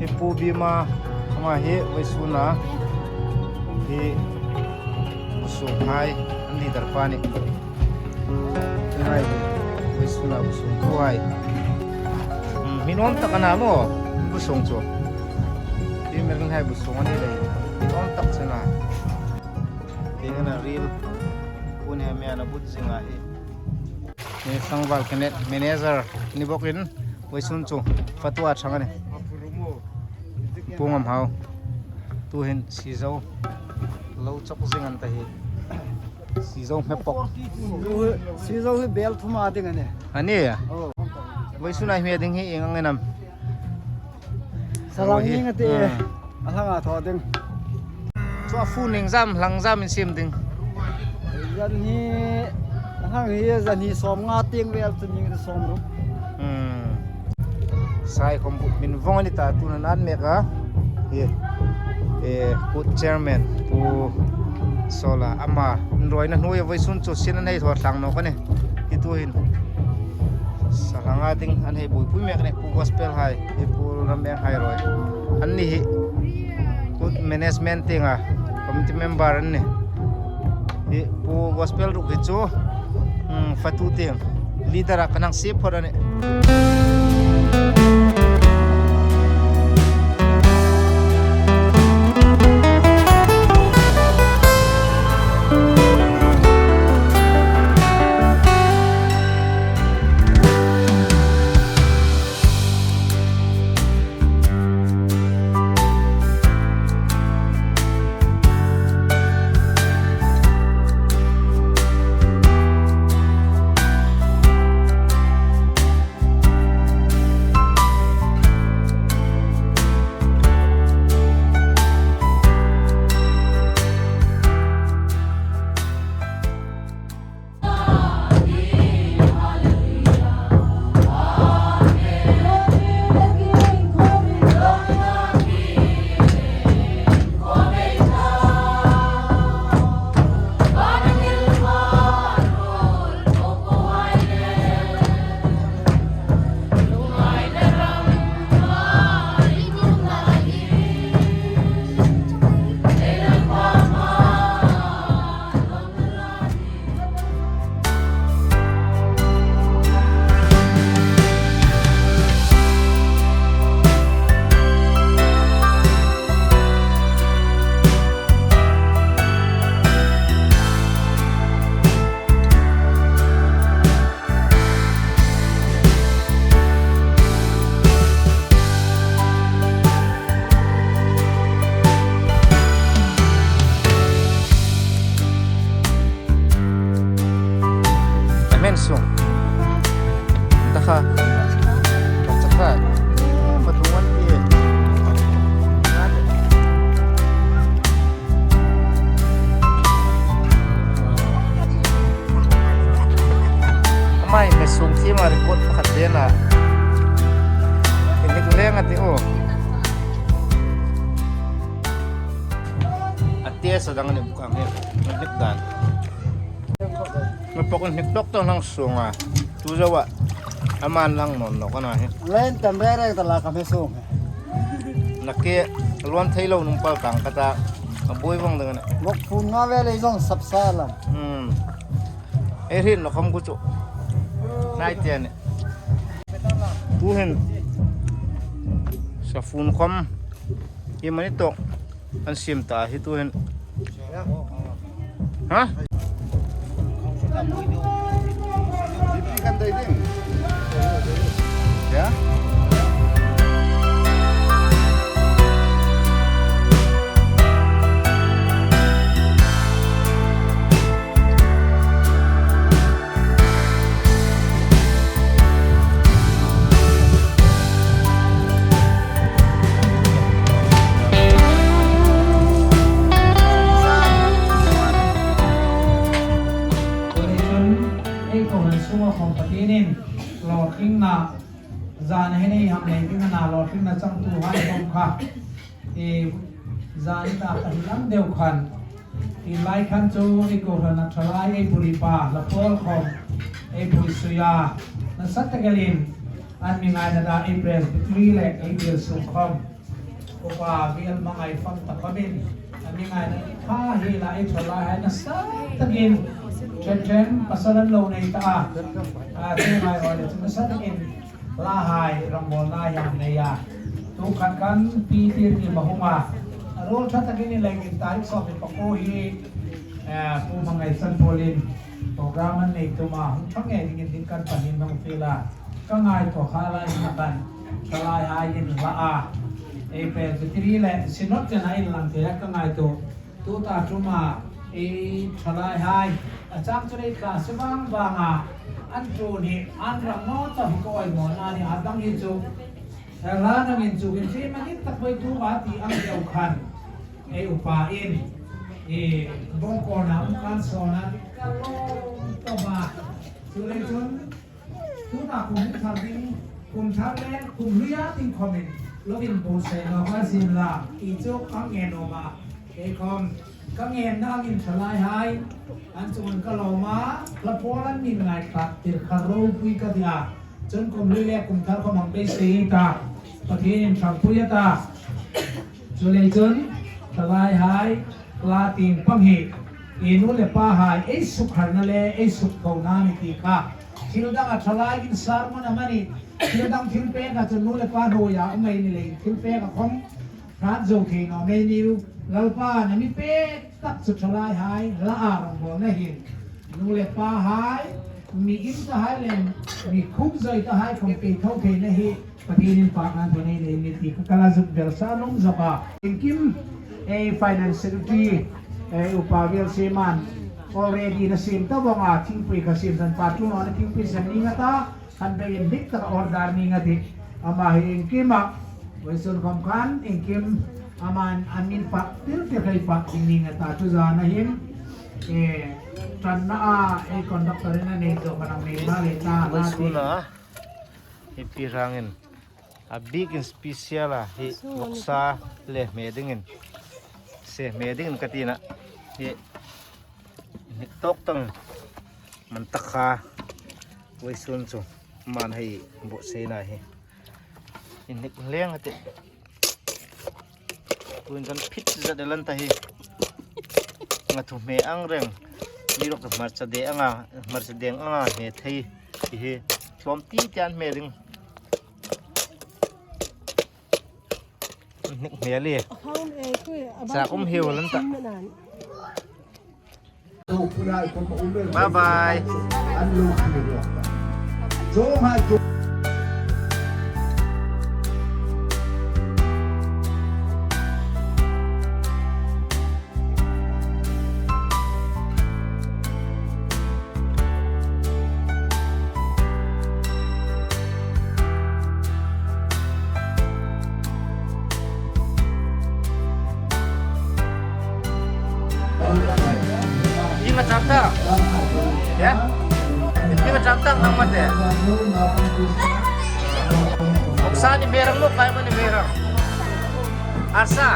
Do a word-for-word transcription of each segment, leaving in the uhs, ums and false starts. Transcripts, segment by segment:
Pu Bima, ama hi vawisuna hi bu sung hai an leader pa a nih. Hi hai vawisuna bu sungtu hai. Hmm, mi nuom tak a na maw bu sung chu. Hi Merlin hai bu sung a ni lei. Mi nuom tak chu a na. Tieng a ril. Pu Nehemia-in a bu zing a hi. Ni Sangval Kenneth manager ni bawkin vawisun chu fatu a ṭhang a nih. Pu Ngamhau. Tuhin sizo lo chawk zing an ta hi. Sizo hme pawk. Sizo hi bel thuma ding a nih. A nih? Oh. Vawisuna hmia ding hi ieng ang a ni am? Salang hi, ning a ti. Ah. A hlanga thaw ding. Chu a fu ning zam, hlang zam in siem ding. Zan hi, a hlang hi zan hi sawmnga tieng vel chu ning sawmruk. Hmm. Sai khom bu min vong a ni ta, tun an an mek a. Hi. Eh, Kut chairman Pu Sola ama inruolna hnuoia vawisun chu sin an hei thaw tlang nawk a nih. Hi tuhin. Salang a ding an hei buoipui mek a nih, Pu Gospel hai, hi Pu Rameng hai ruoi. Anni hi Kut management tienga committee member an nih. Hi Pu Gospel ruok hi chu, hmm, fatu tieng leader-a kan hang sie phawt a nih. Amen sung. Takha. Takha. Matu wan ti. Amai, hme sung thiem a record pakhat le na. Indik leng a ti u. A ti sa dang ni buk ang he. Indik dan. Hme pawk indik tok tok nang sung a. Tu zo a. Aman lang non lo ka na he. Len tam re re ta la ka hme sung. Nakie, luan thei lo nung pal tang ka ta, a buoi vong dang a nih. Bawk phun nga ve lei zong sap sa lam. Hmm. Ei hrin lo khom ku chu. Nai te a nih. Tuhin. Sa phun khom. Hi mani tawk. An siem ta hi tuhin. Ha? Bipi kan dai ding. Ya? Chun, ei kohran sunga khom Pathienin lawrtlingna, zan hin ei hang nei ding a na lawrtlingna changtuhai khom kha. I zan ta ka hi lam deu khan. I lai khan chu ei kohran a thalai ei buri pa, la pawl khom. Ei buri suya. Nasa takelin an mi ngaina da ei Presbytery le ei biel sung khom. Upa Vial Mangai fang ta pamin, a mi ngaina ṭha hi la ei ṭhalaihai nasa takin, ṭhen ṭhen pasal an lo nei ta a. A, theinghai hawi le chu nasa takin, la hai rongbawlna hi an nei a. Tu khan khan Pi Tir Ngim a hung a. A ruol ṭha takin i lengin tarik sawm le pakua hi, eh, Pu Mangai Sanpuolin program an nei tum a, hung ṭha ngei dingin ding kan pahni hung fiel a. Ka ngaituo kha lai hin a kan ṭhalaihai in la a. Ei Presbytery le Synod chena inlang thei a ka ngaituo. Tuta ṭuma ei ṭhalaihai a chang chu ei tla se vang vanga an ṭun hi an rang naw ta hi ka awimawna ni a dang hi chu. Hla nangin chu kin ṭi ma dik tak voi tu va ti ang deu khan ei upa in, ei bawngkawlna um khan sawn a ka lawm tawp a. Chuleiin chun Tuta kum thar ding, kum thar le kum hluia ding khomin, lo inbuotsai naw ka sien la, ti chu ka ngen naw a. Kei khom, ka ngenna angin ṭhalaihai, an chungin ka lawm a, hla pawl an min ngaithlak tir kha ropui ka ti a. Chun kum hlui le kum thar khom ang beisei ta, Pathienin ṭhangpui a ta. Chuleiin chun, ṭhalaihai, hla tieng pang hi, i nu le pahai, ei sukharna le, ei sukthona ni ti kha. Thil danga ṭhalaiin sermon amanih, thil dang thil peka chu nu le pa hnuoia um ei ni leiin, thil peka khom, hrat zo thei naw mei ni u, Lalpan a mi pek tak chu ṭhalaihai, hla a rongbawlna hin. Nu le pahai, mi in tahai le, mi khuk zoi tahai khom pei tho theina hi, Pathienin pakna thaw nei nei ni ti kha ka la zuk belsa nuom zawk a. Iengkim, ei Finance Secretary, ei Upa Vialsieman, already an siem ta vong a, thingpui kha siem san pa tu naw na thingpui san ning a ta, khan bei indik taka order ning a tih. Ama hi iengkima, vawisun khom khan, iengkim, aman, an min pak, tir tir hei pak ding ning a ta, chu zana hin, eh, ṭanna a, ei conductor-in a nei zo ka nang nei ma le ta, na ti. Vawisun a, hi pi rangin. A big in special a, hi vawksa le hme dingin. Se hme dingin ka tina. Hi, hi tawk tang. Man tak kha. Vawisun chu. Man hei buotsaina hi. Inhnik leng a tih. Tuin kan phit zat a lan ta hi. Nga thu hme ang reng. Ni rok hmarcha de anga, hmarcha deng anga hme thei. Hi hi. Tlawm ti tian hme ding. Nik hmel hi. Sa um hiu lan ta. Bye bye. Ieng a cham ta? Ya? Ieng a cham ta nangma te? Vawksa ni hme rang lo, kaima ni hme rang. Arsa.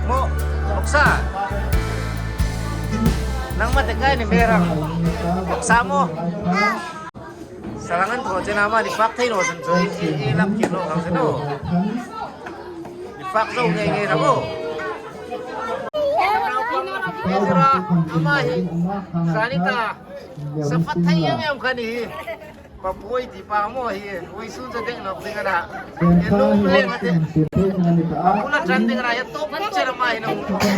Maw, vawksa. Nangma te kai ni hme rang. Vawksa maw. Salang an thaw chena ama ni fak thei naw san chu i, i, i lam kir naw ang se naw. Ni fak zo ngei ngei ra bo. Zira, ama hi. Sa ni ta. Sa fak thei ang ang kha ni hi. Pa puoi ti pa maw hi, vawisun chu deng nawk ding a na. En lo leng a tih. A bula ṭan ding a na, ya tawp chena ama hi na,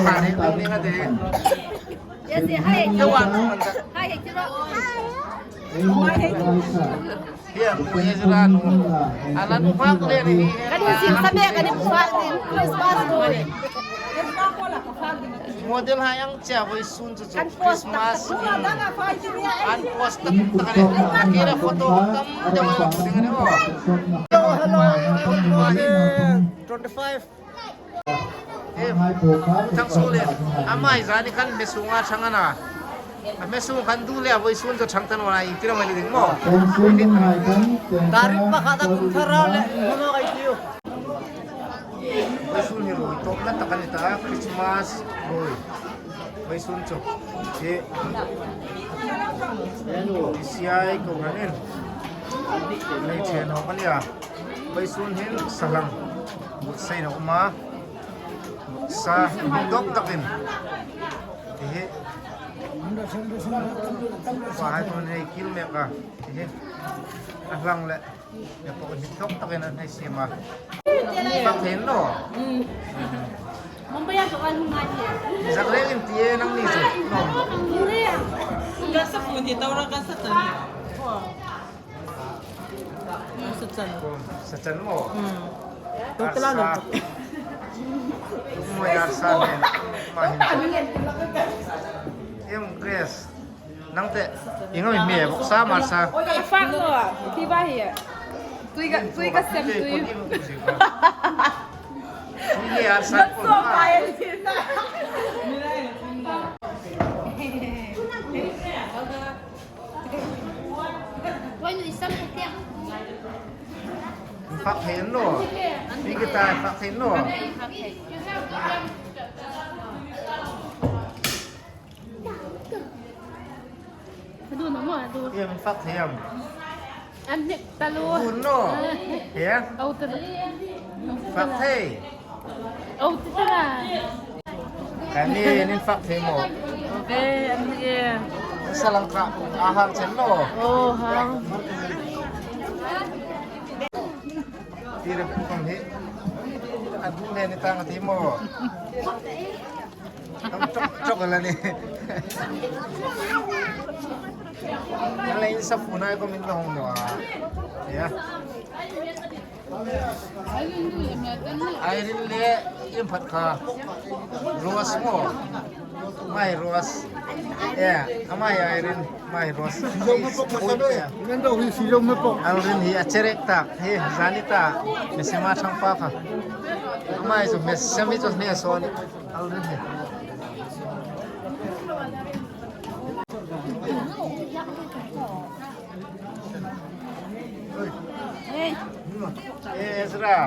pa ni tawp ding a tih. Yes, hi. Ka wan man ta. Hi, hi, tiro. Hi, hi, hi, hi. Ala nu fak le ni. Kan sing sa me, kan fak ni. Christmas boy. Model hai ang che vawisun chu chu Christmas. An post tak tak ni. Kira photo tam deu ding ni o. Hello, hello. Twenty-five. Em, thang su le. Ama hi zani khan hme sunga thang a na. A hme sung khan du le a vawisun chu thang ta naw a, i tira mai le ding maw. Tarik pakhat a kum thar rau le. Vawisun hi ruoi tawpna tak a ni ta, Christmas ruoi. Vawisun chu. Hi. T C I ko hanin. Nei ṭhe nawk a nia. Vawisun hin salang. Buotsaina um a. Sa dawk takin. Hi hi. Khawhai khawm hei kil mek a. Hi hi. A hlang le. Nek pawh hi dawk takin an hei siem a. Fak thei naw. Mumbai a dawk a hung ngai hi. Zak reng in ti e nangni chu. Naw. Ka sa fu ni tawra ka sa tan. Sa chan. Sa chan maw? Hmm. Arsa. Mawi arsa nen. Ma hin. Em Grace. Nang te. Ingo mi me bok sa mar sa. Ka fak lo. Ti ba hi. Tui ka, tui ka sem tui. Tui arsa ko. Fak thei naw. Mi kita fak thei naw. Adu naw maw, adu. Em, fak thei am. An hnik ta lo. Adu naw. He? Au ta. Fak thei. Au ti ta la. Kan ni, nin fak thei maw. Ve, an ni e. Sa lang ka, a hang chen naw. Oh, hang. Ti re pu kong hi. A du le ni tang ti maw. Ṭawk, ṭawk la ni. Ala in sa fu nai ko min lo hung naw a. Ya. Irene le in phat kha. Rose maw. Mai Rose. Eh, amai Irene, mai Rose. Sizo me pok masa be. Nando hi sizo me pok. Irene hi a cherek tak. Hi zani ta. Mese ma thang pa kha. Amai chu mese mi chu ne so ni. Irene hi. Ezra.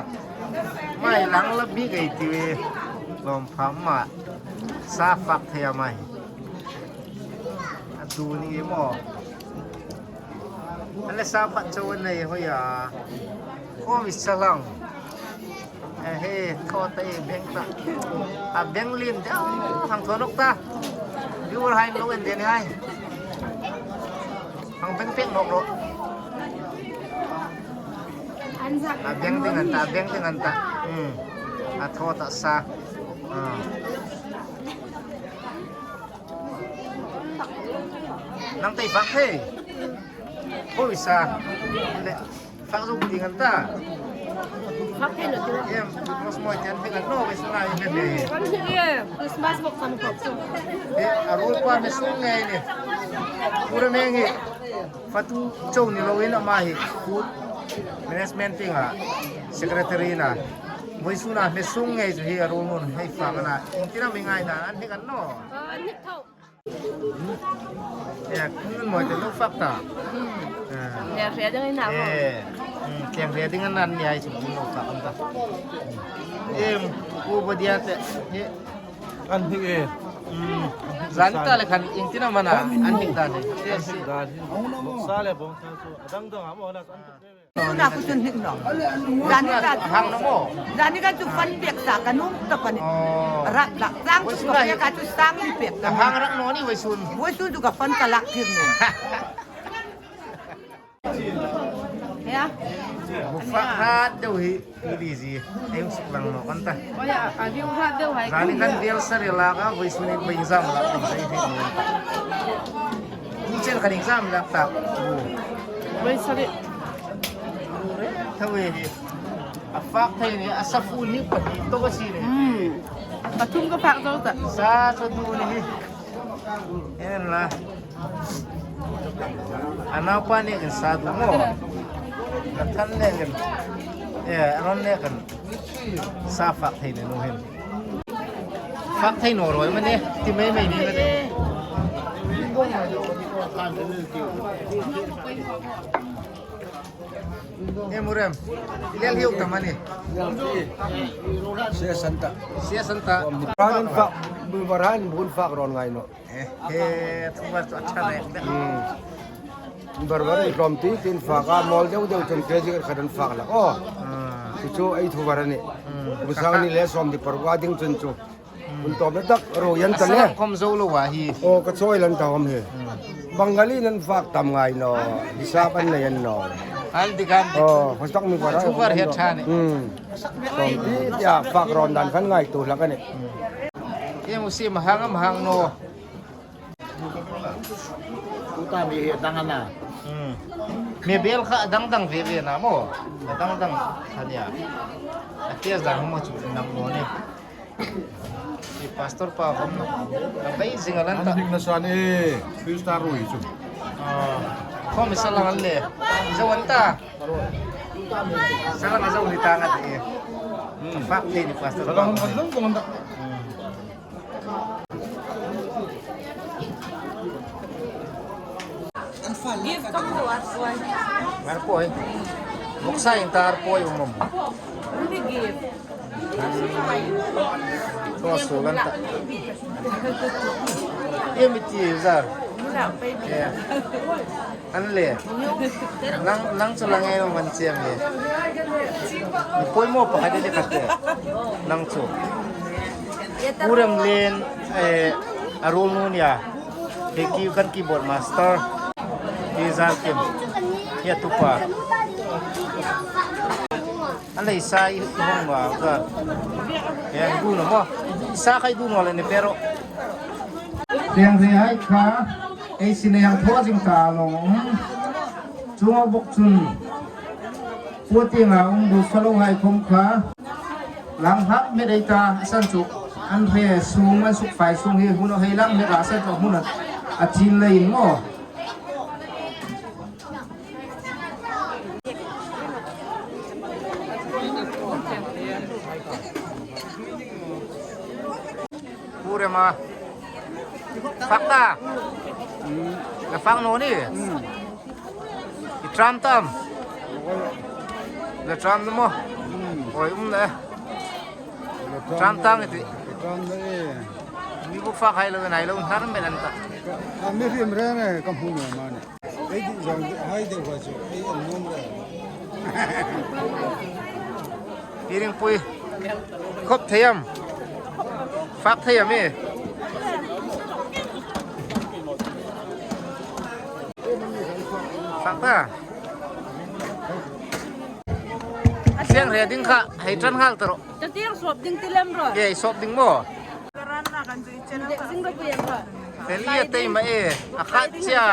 Mai lang la bi gai ti ve. Lawm pha ma. Sa fak thei a mai. A tu ni maw. An le sa phat chau nei hoi a. Ko mi sa lang. Eh, he, thaw ta e, beng ta. A beng lien ta, hang thaw nawk ta. Viewer hai lo en den hai. Hang beng pek nawk ro. A beng ding an ta, a beng ding an ta. Hmm. A thaw ta sa. Ah. Nang tei fak thei. Ko i sa. Le. Fak zuk ding an ta. Fak thei lo ti lo. Em, Christmas mawi tian hnik an naw, Christmas lai hnik le. Kan hnik e, Christmas bok kan bok chu. E, a ruol pa me sung ngei ni. Pura me ngi. Fatu chau ni lo in ama hi. Food management tieng a. Secretary na. Voisun a me sung ngei chu hi a ruol nun hei fak a na. Ieng tina mi ngai na, an hnik an naw. An hnik tho. Ya, kun mawi te lo fak ta. Hmm. Ah. Ya, hria ding in a ko. Eh. Hmm, keng hria ding an an ni ai chu lo fak an ta. Em, ku ba dia te. He. An hnik e. Hmm. Zan ta le khan ieng tina mana. An hnik ta ni. An hnik ta ni. Sa le bong sa so. Adang dang a mo na an hnik. Tuna ku chun hnik naw. Zani ka hang naw maw. Zani ka chu fan pek sa ka nung ta pani. Oh. Rak lak chang chu ka pek ka chu sang li pek ka. Hang rak naw ni voisun. Voisun chu ka fan ka lak thir naw. Ya. Bu fak hrat deu hi. Ni di zi. Em suk lang naw kan ta. Oh ya, a view hrat deu hai. Zani kan biel sari lak a voisun in bai exam lak. Chen kan exam lak ta. Bai sari. Thawi hi. A fak thei ni, a sa fu ni pahni tawk a si ni. Hmm. Pathum ka fak zo ta. Sa chu du ni hi. En la. A naupa nekin sa du maw. A than nekin. Eh, a rawn nekin. Sa fak thei ni nu hin. Fak thei naw ruoi mani. Ti mai mai ni mani. Em urem. Lel hiu ta mani. Sia san ta. Sia san ta. Ran fak, bu ran bun fak ron ngai naw. Eh, eh, thu va chu a ṭha rek de. Hmm. Bar bar tlawm ti tin fak a, mawl deu deu chun K G khat an fak lak. Oh. Ah. Chu ei thuvar a nih. Hmm. Kum sang hni le sawmhni paruk a ding chun chu. Hmm. Hun tawp le tak ro yan ta le. Salang khom zo lo a hi. O, ka chawi lan ta om hi. Hmm. Bangali nan fak tam ngai naw. Hisap an nei an naw. An dik an dik. O, hostak mi var. Thuvar hi a ṭha nih. Hmm. Sawmhni tia fak rawn dan khan ngaituo hlak a nih. Hmm. Em u si ma hang am hang naw. Tuta mi hi a dang a na. Hmm. Mi bel kha a dang dang ve ve na maw. A dang dang kha nia. A tia zang maw chu nang lo ni. I pastor pa khom na. A bai zing a lan ta. An dik na san e. Krista ruoi chu. Ah. Khom i salang an le. Zo an ta. Salang a zo ni ta nga ti. Hmm. Fak thei ni pastor pa. Salang an zo zo an ta. Hmm. Give ka hmu a, arpoi. Arpoi. Vawksa in ta arpoi um um. Only give. Tua su lan ta. Em i ti zar. Nula, baby. Yeah. An le. Nang, nang chu lang ei man chiam ni. Mi poimaw pakhat ni khat le. Nang chu. Pu Remlen, eh, a ruol nu nia. He ki kan keyboard master. Hi Zalkim. Hi a tupa. An le sa i hong wa ka. He du no mo. Sa khai du no le ni pero. Tiang ri hai kha. Ei sinai ang thaw zing ta lo. Chuong bok chun. Pu tienga um bu falo hai khom kha. Lang hak met ei ta, a san chu. An hre sung, an suk fai sung hi hun a hei lang met a san chu hun a. A chin lei in maw. Pu Rema. Fak ta. Hmm. La fak naw ni. Hmm. I ṭam tam. La ṭam naw maw. Hmm. Oi, um le. La ṭam tang i ti. Ṭam na e. Mi buk fak hai lo, nai lo, har me lan ta. Ka, a mi rim re ne, ka hmu naw ma ni. Ei di zong di, hai de wa chu, ei an nom re. Piring pui. Khop thei am. Fak thei am e. Fak ta. Siang re ding kha, hei ṭan hal ta ro. Ka tiang sop ding ti lem ro. Ye, sop ding maw. Fel i a tei ma e, a khat chia,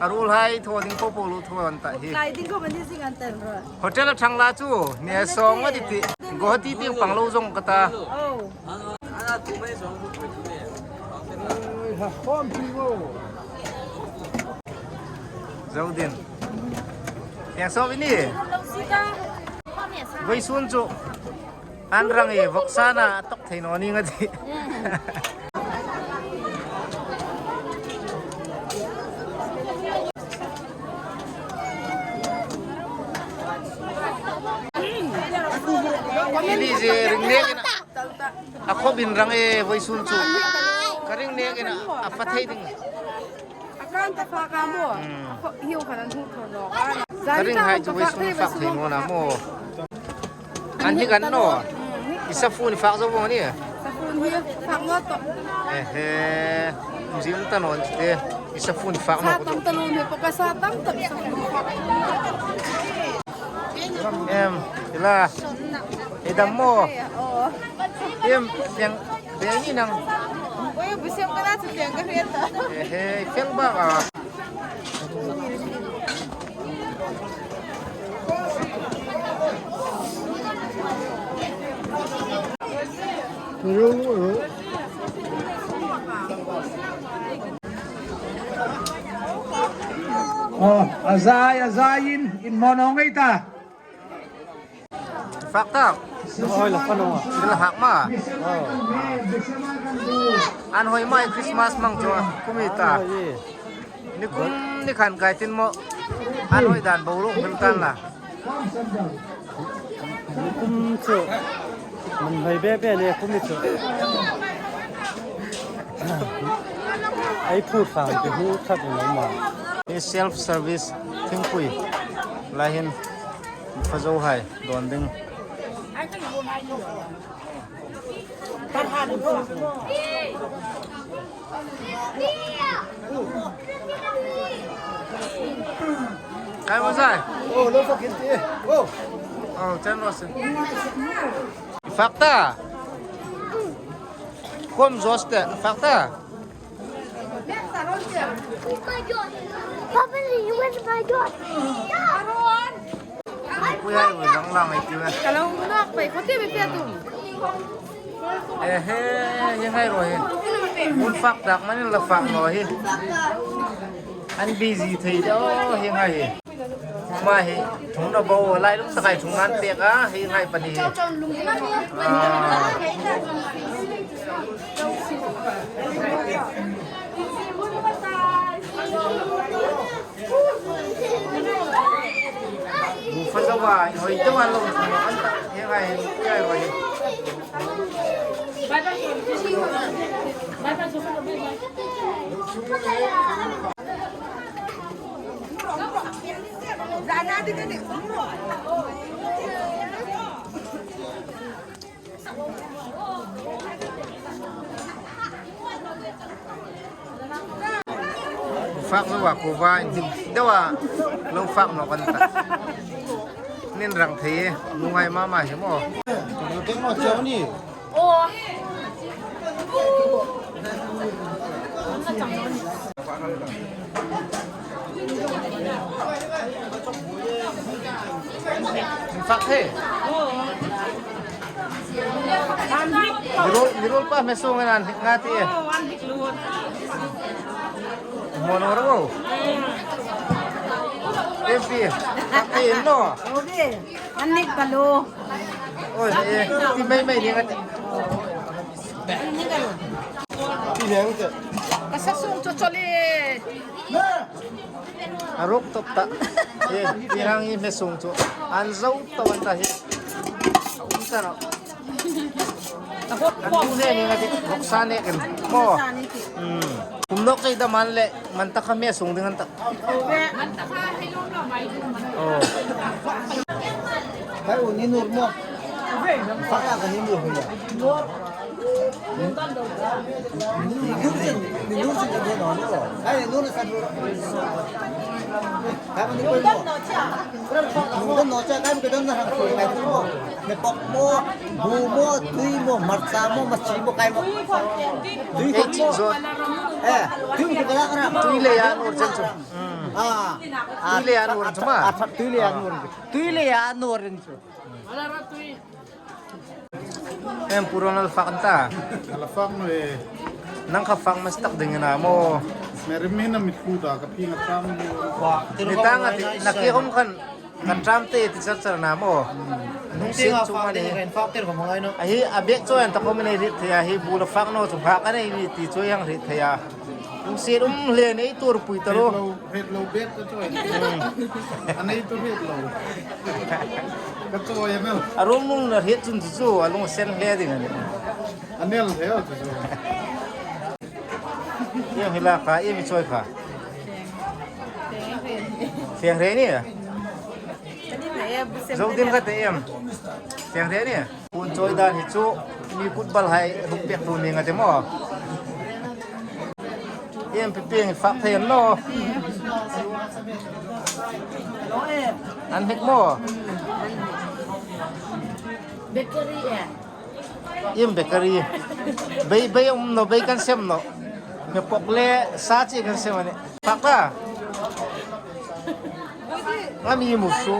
a ruol hai thaw ding po po lo thaw an ta hi. Lai ding ko mani zing an ten ro. Hotel a thang la chu, ni a song a ti ti. Guwahati tieng pang lo zong ka ta. Oh. Zo din. Yang so ini. Vawisun chu. An rang e, vawksa na a tawk thei naw ning a ti. Ini je ring nek in a khop in rang e, vawisun chu. Ka ring nek in a fa thei ding. A kan ta fa ka mo. Hmm. A kho hiu khan an hmu thaw naw ka. Ka ring hai chu vawisun fak thei naw na mo. An hi kan naw. Hmm. I saffron fak zo vong ni. Saffron hi fak naw tawh. Ehe. Zim ta naw te. I saffron fak naw. Sa tam ta naw ni, pa ka sa tam tam saffron fak. Em, ila. I dam mo. Oh. Em, yang Beng ni nang. Oi, bu siam ka na chu tiang ka hriet ta. Ehe, fel bak a. Oh, a zai, a zai in, in mo nong ei ta. Fak tak. Oi, la fak naw. Ni la hak ma. Oh. An hoi mai Christmas mang chu kum i ta. Ni kum ni khan kai tin mo. An hoi dan bo lo hil tan la. Kum chu. Man hoi be be le kum i chu. Ei phur sang ki hu khat ni ma. Ei self service thingpui. La hin. Fa zo hai, dawn ding. Ai, Mosai. Oh, lo fak hin ti. Oh. Oh, chen ro se. Fak ta. Kom zos te, fak ta. Papa, you went my God. Pui hai, lang lang ai ti we. Ka lo nak pai, ko te be pe tu. Eh, he, hieng hai ro hi. Hun fak tak manin la fak naw hi. An busy thei daw hieng hai hi. Ma hi, thung na bo, lai lum sakai thung nan pek a, hieng hai pani hi. Ah. Bu fa zawa, hoi te wan lo, an ta, hieng hai, hieng hai, hoi. Fak lo wa ko wa, in ding. Dawa, lo fak naw kan ta. Nin rang thei e, nunghai mama hi maw. Lo tek naw chau ni. Fak he. Mi ruol, mi ruol pa hme sung an hnik nga ti e. Mo no ro. Em pi. Fak he no. An hnik ka lo. Oi, e, ti mei mei ni nga ti. Ti leng te. Ka sa sung cho cho le. A ruk top ta. E, ti rang i hme sung chu. An zo to an ta hi. A um ta ro. An tu ne ni nga ti. Ruk sa ne kan. Mo. Hmm. Kum nok sei da man le. Man ta kha hme sung ding an ta. Oh. Kai u ni nur mo. Fak a ka ni nur mo. Ni nur sin, ni nur sin ka ni nur mo. Kai ni nur sa nur. Kai ni nur mo. Ni nur no cha kai ka don na hang kai mo. Me pok mo, bu mo, tui mo, marcha mo, machi mo kai mo. Tui ko mo. Eh, tui ko ka la ka ra. Tui le ya nur chen chu. Ah, tui le ya nur chu ma. Ah, tui le ya nur. Tui le ya nur chu. Em, Pu Ronald fak an ta. Ala fak naw e. Nang kha fak mas tak ding na mo. Merim mi na mit khu ta ka phi na tam. Ni ta nga ti na ki hom khan. Kan tram te ti char char na mo. Nung sit chu ma ni. Kan fak ter ko mo ngai no. A hi a bek chu an ta ko mi nei rit thei a hi bu la fak naw chu ha ka nei ni ti chu yang rit thei a. Nung sit um hle nei tur pui ta ro. Rit lo, rit lo bek ka chu. A nei tur rit lo. Ka chu ya mel. A rum nung na rit chun chu chu a lung sen hle ding a ni. A nel hle chu chu. Em hi la kha, em hi choi kha. Fiang re ni. Zo din ka te em. Fiang re ni. Kun choi dan hi chu mi kut bal hai ruk pek tu ni nga te mo. Em pi ping fak thei an lo. An hek mo. Bakery e. Im bakery. Bei, bei um naw, bei kan sem naw. Me pok le sa chi kan sem a nih. Fak ta. Ngam i mu su.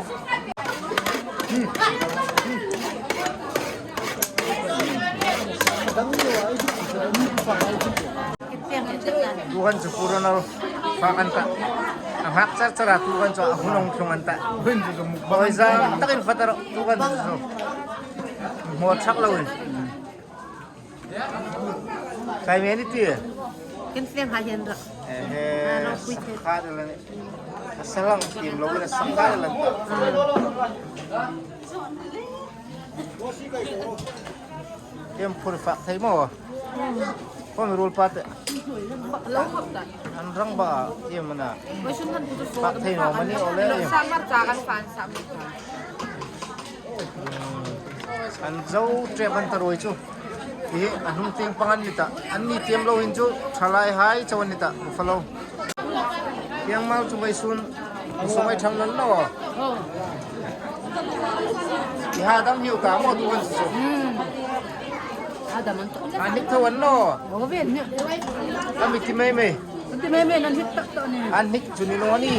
Tu kan chu Pu Ronald fak an ta. A hak char char a tu kan chu a hun hung tlung an ta. Hun chu chu mukbang. Oi, zai takin fak ta ro tu kan chu chu. Hmaw chak lo in. Kai me ni ti. Ken fiang ha hian ra. Eh, eh, ah, ro pui te. Sakha de la ni. A salang tim lo ni sakha de la ni. Ah. Em phur fak thei mo. Ko mi ruol pa te. Lo khop ta. An rang ba em na. Ko sun han tu fak thei mo mani ole em. Sa mar cha kan fan sa mi ta. Hmm. An zo ṭep an ta ruoi chu. Hi, a hnung tieng pang an ni ta. An ni tiem lo hin chu, ṭhalaihai chau an ni ta. Mu fa lo. Tieng mal chu vawisun, an sawm ai ṭhang naw naw. Hi ha dam hiu ta maw tu kan chu. Hmm. Ha dam an ta. An hnik tho an naw. Aw, ven ni. Ka mi ti mei mei. Ti mei mei, an hnik tak tak ni. An hnik chu ni naw ni,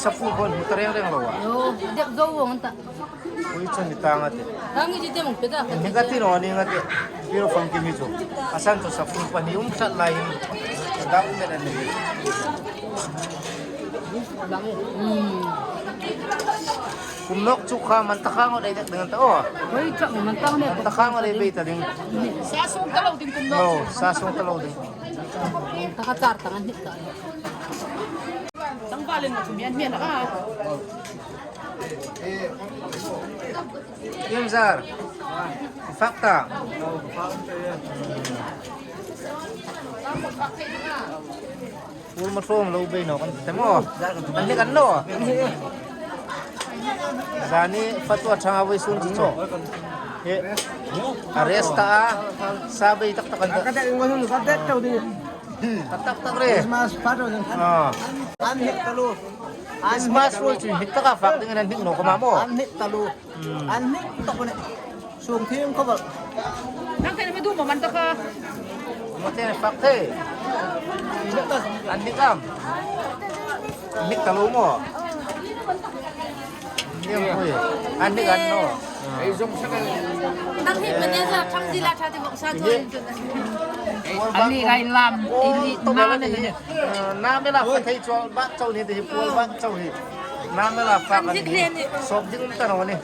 safu khom hmu ta reng reng lo a. Aw, dek zo vong an ta. Ui, chun ni tang a ti. Tang i ti te mong pe ta. Ni ka ti naw ni nga ti. Piro fang ki mi chu. A san chu safu pahni um tlat lai hin. Dam met an ni. Hmm. Kum nawk chu kha man ta kha ngot ei dek ding ta aw. Oi, chak man ta ne. Man ta kha ngot ei bei ta ding. Sa sung ta lo ding kum nawk. Aw, sa sung ta lo ding. Ta kha char tang an hnik ta. Tlangvalin ma chu mi an hmial a. Ieng zar. Fak ta. Pul ma tlawm lo bei naw kan ti maw. An hnik an naw. Zani fatu a ṭhang a vawisun chu chu. He. A rest ta a. Sa bei tak tak an ta. Ka dek ngol hun ka dek tau ding. Ka tak tak re. Christmas fatu ding. Ah. An hnik ta lo. Christmas ruoi chu hnik taka fak ding an hnik naw ka ma maw. An hnik ta lo. Hmm. An hnik tak ni. Sung thim khawp el. Nang kan mi du mo man ta kha. Mo te fak the. An hnik am. Hnik ta lo maw. Ieng pui. An hnik an naw. Ei zong sa kan. Nang hi manager thang zila tha te bok sa chu. Ani gai lam, ini na ne ne. Na me la fa thei chol ba chau ni de hi pol ba chau hi. Na me la fa kan ni. Sop ding ta naw ni.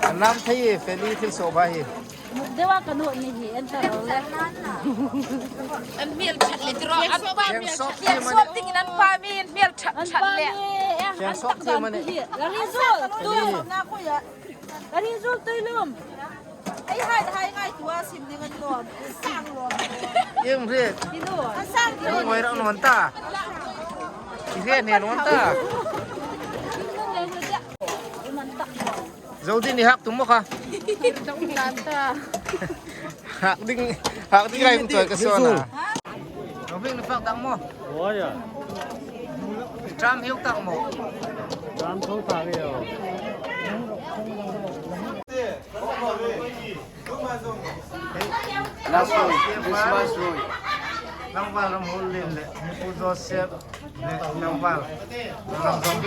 An lam thei e, Feli thil so ba hi. Muk dewa ka nuom ni hi, en ta ro le. An hmel that le tiro, an pa. Keng sop ti mani. Sop dingin an pa mi, an hmel that that le. Keng sop ti mani. La hi zo, tu. La hi zo, tu lum. Ei hai, hai ngai tua sim ding an nuom. Sang lo. Ieng ri. Ti lo. An sang ti lo. Ngoi rang non ta. Ti he ne non ta. Zo ding ni hak tum mo kha. Hak ding, hak ding rai kum tuoi ka sawn a. Lo bing ni fak tak mo. Oi a. Tram hiu tak mo. Tram tho ta le o. Last row, Christmas row. Tlangval ram hul lien le, Pu Joseph le tlangval. Ram zong.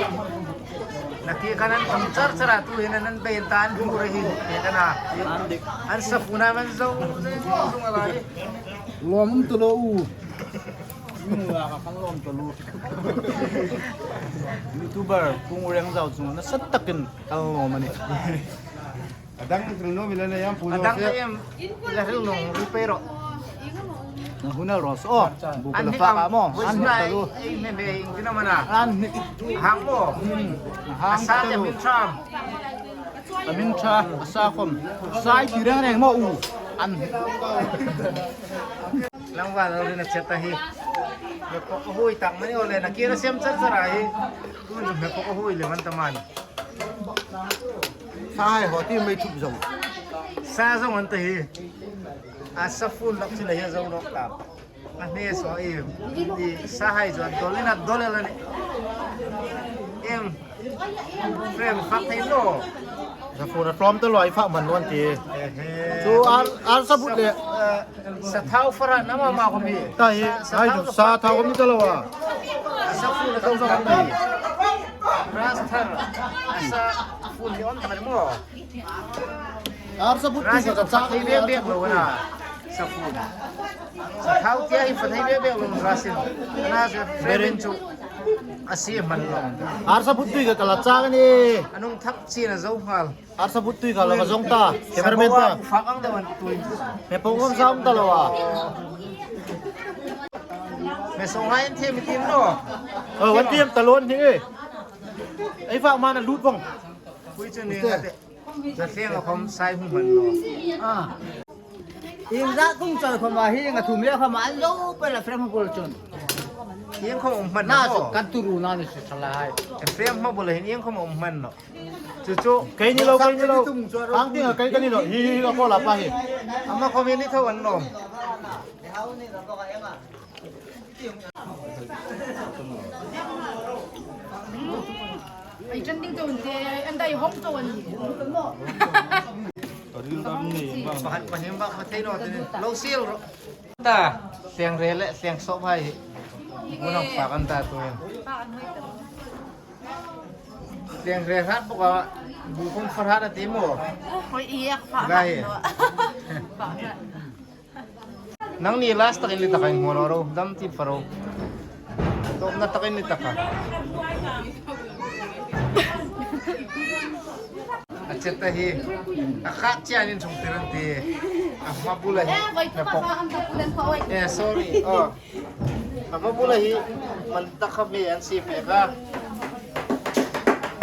Naki kan an tam char char a tu hin an bei ta an bu re hin. Kan a. An sa fu na man zo. Lawm um ta lo u. Mula ka kan lawm ta lo. YouTuber Pu Ngurengzau chu nasa takin kan lawm a nih. A dang hril naw mi la nei am Pu Joseph. A dang em la hril naw ri pe ro. Na hun a ros o. Bu ka la fa ka mo. An hnik ta lo. Ei me me ing tina mana. An hnik. Hang mo. Hang ta lo. A min ṭha. A min ṭha. A sa khom. Sa i ti reng reng mo u. An hnik. Tlangval lo rin a chet ta hi. Me pok a hui tak mani o le na kira sem char char a hi. Tun me pok a hui le man ta man. Sa hai ho ti mai thup zong. Sa zong an ta hi. A sa fun lak si la hi zong nok ta. A hne so i, i sa hai zong dol in a dol el a ni. Em, friend, fak thei lo. Sa fun a tlawm ta lo, i fak man lo an ti. Ehe. Chu ar, ar sa but le. Sa thau fara na ma ma ko mi. Ta hi, sa, sa hai thau sa thau ko mi ta lo a. Sa fu na thau sa ko mi. Ras thar. Sa fu ni on ta mo. Ar sa but tu sa sa sa ni be be lo na. Sa fu. Sa thau tia hi fa thai be be lo rasin. Na sa berin chu. A si man lo. Ar sa but tu ka la cha ni. Anung thak chi na zo hal. Ar sa but tui ka lo ka zong ta. Cameraman ta. Fak ang dewan tui. Me pong wan sa um ta lo a. Me song hai an thiam tim lo. Ơ, wan thiam ta lo an hing e. Ei fak man a lut vong. Pui chu ni nga te. Na thleng a khom sai hung hman lo. A. Ieng zat kum choi khom a hi nga thum le khom an lo pe la frame bul chun. Ieng khom um hman na lo. Kan turu na ni si thala hai. Frame ma bul hin ieng khom um hman lo. Chu chu. Kei ni lo, kei ni lo. Ang ting kei ka ni lo. Hi hi lo ko la pa hi. Ama khom ni tho an lo. Ai chan ding chun te, an dai hom chun. Pakhat pahni bak ma thei naw te ni. Lo sil ro. Ta, thleng re le, thleng sop hai. Mun ang pak an ta tu. Thleng re hrat bok a, bu khom fa hrat a ti maw. Hoi i ek pak. Lai. Nangni last takin ni taka inhmu ro, dam ti faro. Tawpna takin ni taka. A chet ta hi. A khat chian in sung tiran ti. A ma bula hi. Eh, sorry. Oh. A ma bula hi. Man taka me an si pe ka.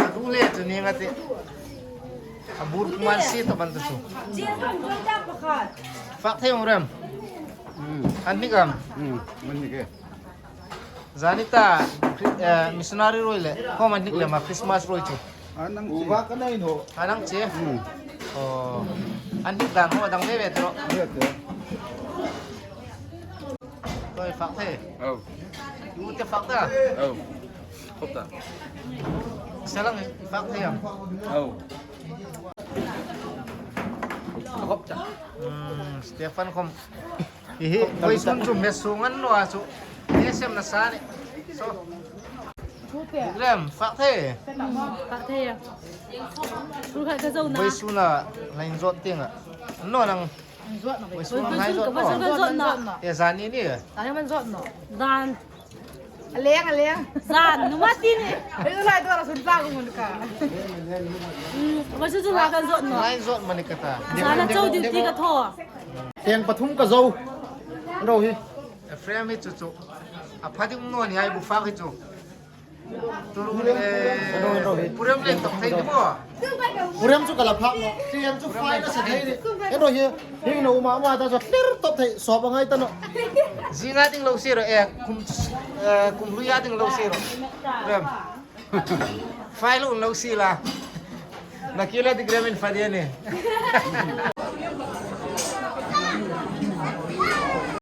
A du le chu ni nga ti. A bur kuman si ta ban ta chu. Fak thei um rem. Hmm. An hnik am? Hmm. An hnik e. Zani ta, eh, missionary ruoi le. Khom an hnik le ma Christmas ruoi chu. A nang che. Uwa ka nei no. A nang che. Hmm. Oh. An hnik dan ho dang ve ve tro. Ve tro. Toi fak thei. Oh. U te fak ta. Oh. Khop ta. Salang fak thei am? Oh. Khop ta. Hmm, Stefan khom. Hi hi, vawisun chu me sung an naw a chu. He sem na sa ni. So. Rem, fak thei. Fak thei a. Ru khat ka zo na. Vawisun a, line zot ting a. Naw nang. Vawisun a line zot naw. Vawisun ka zot naw. E zani ni. Zani man zot naw. Dan. A leng, a leng. Zan, nu ma ti ni. Ei, lai dawr a sun tlang ka mun ka. Hmm, vawisun chu la kan zot naw. Line zot mani ka ta. Zan a chau duty ka thaw. Thleng pathum ka zo. Ro hi. A frame hi chu chu. A pha ding naw ni ai bu fak hi chu. Turu, eh, purem le tok thei ni maw. Purem chu ka la phak naw. Thleng chu fai ka sa thei ni. E ro hi. Hi no ma ma ta chu tlir top thei. Sop a ngai ta naw. Zinga ding lo si ro e. Kum, eh, kum hlui a ding lo si ro. Rem. Fai lo lo si la. Na kila ding rem in fa dia ni.